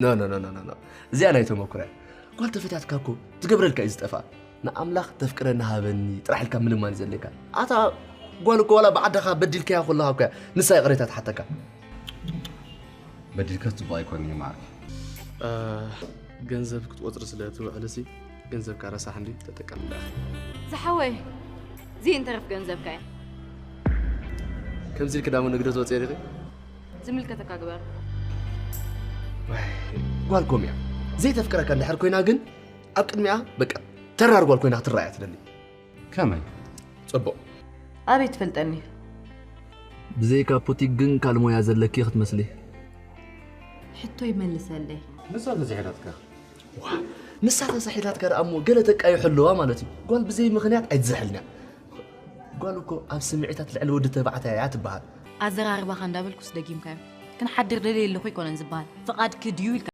ኖ ኖ ኖ ኖ ኖ እዚኣ ናይ ተመኩረ እያ። ጓል ተፈትያትካ እኮ ትገብረልካ እዩ ዝጠፍኣ። ንኣምላኽ ተፍቅረኒ ሃበኒ ጥራሕ ኢልካ ምልማን እዩ ዘድልየካ። ኣታ ጓል እኮ ዋላ ብዓዳኻ በዲልካያ ከለኻ እኮ እያ ንሳ ይቕሬታ ትሓተካ። በዲልካ ጽቡቕ ኣይኮነን እዩ ማዕረይ። ገንዘብ ክትቆፅር ስለ ትውዕል ሲ ገንዘብካ ረሳሕ እንዲ ተጠቀምላ። ዝሓወይ፣ ዘይንተርፍ ገንዘብካ እያ። ከምዚ ኢልክ ዳሞ ንግዶ ትወፅእ ዲኺ? ዝምልከተካ ግበር። ጓል ኮም እያ ዘይተፍቅረካ እንድሕር ኮይና ግን ኣብ ቅድሚኣ በቃ ተራር ጓል ኮይና ክትረኣያ ትደሊ። ከመይ? ፅቡቕ። ኣበይ ትፈልጠኒ? ብዘይካ ፖቲክ ግን ካልሞያ ዘለኪ ክትመስሊ። ሕቶ ይመልሰለይ። ንሳ ተዝሒላትካ። ንሳ ተሳሒላትካ ደኣ እሞ ገለ ተቃይሖ ኣለዋ ማለት እዩ። ጓል ብዘይ ምኽንያት ኣይትዝሕልን እያ። ጓል እኮ ኣብ ስምዒታት ልዕሊ ወዲ ተባዕታይ እያ ትበሃል። ኣዘራርባኻ እንዳበልኩስ ደጊምካዮ። ክንሓድር ደልየ ኣለኹ ኣይኮነን ዝበሃል፣ ፍቓድኪ ድዩ ኢልካ